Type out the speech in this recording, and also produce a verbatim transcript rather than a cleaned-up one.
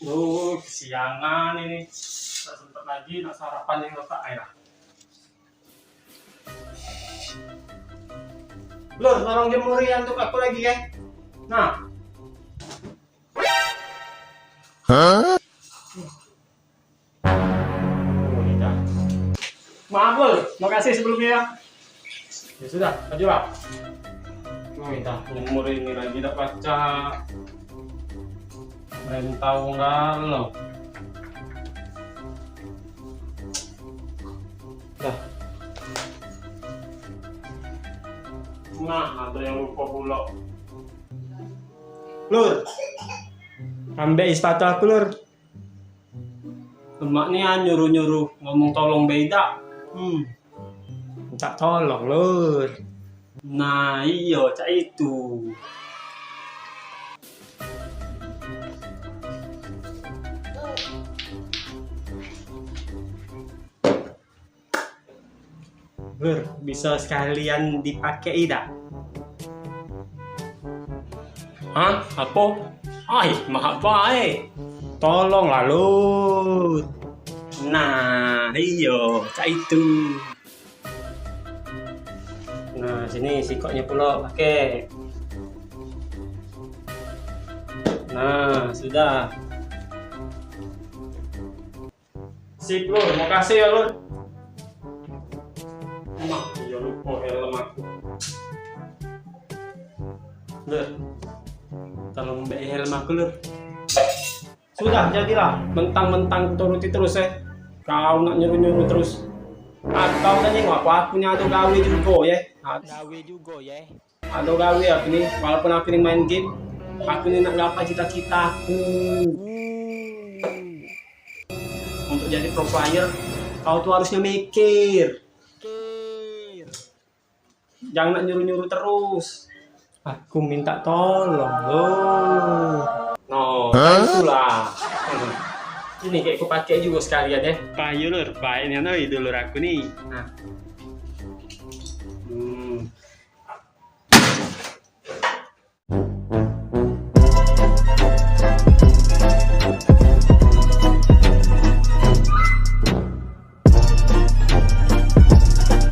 Duh, kesiangan ini. Tak sempat lagi nak sarapan yang letak air. Lur, tolong jemuri untuk aku lagi ya. Nah. Hah? Oh, ini dah. Maaf, Lur. Makasih sebelumnya ya. Ya sudah, maju lah. Oh, ini dah. Jemur ini lagi dah pacak. Main tahu enggak lo? Dah. Nah, ada yang lupa pula. Lur, ambek sepatu aku, Lur. Lemak ni ah, nyuruh-nyuruh ngomong tolong beda. Hmm. Minta tolong, Lur. Nah, iyo, cak itu. Lur, bisa sekalian dipakai dak? Hah? Apo? Ai, mahak bae. Tolong lah, Lur. Nah, iyo, cak itu. Nah, sini sikoknyo pulo pakai. Nah, sudah. Sip, Lur. Makasih ya, Lur. Nah, iyo lupa helm aku. Lur, tolong mbak helm aku, Lur. Sudah, jadilah. Mentang-mentang ku turuti terus, eh. Kau nak nyuruh-nyuruh terus. Atau kan nengok aku, aku ni ado gawe jugo, ye. Gawe jugo, ye. Ado gawe aku ni, walaupun aku ni main game, aku ni nak gapai cita-citaku. Untuk jadi pro player, kau tu harusnya mikir. Jangan nak nyuruh-nyuruh terus. Aku minta tolong, loh. No, itulah. Ini kayak aku pakai juga sekalian, ya. Payu, Lur, baik nian, oi, dulur aku ni. Nah.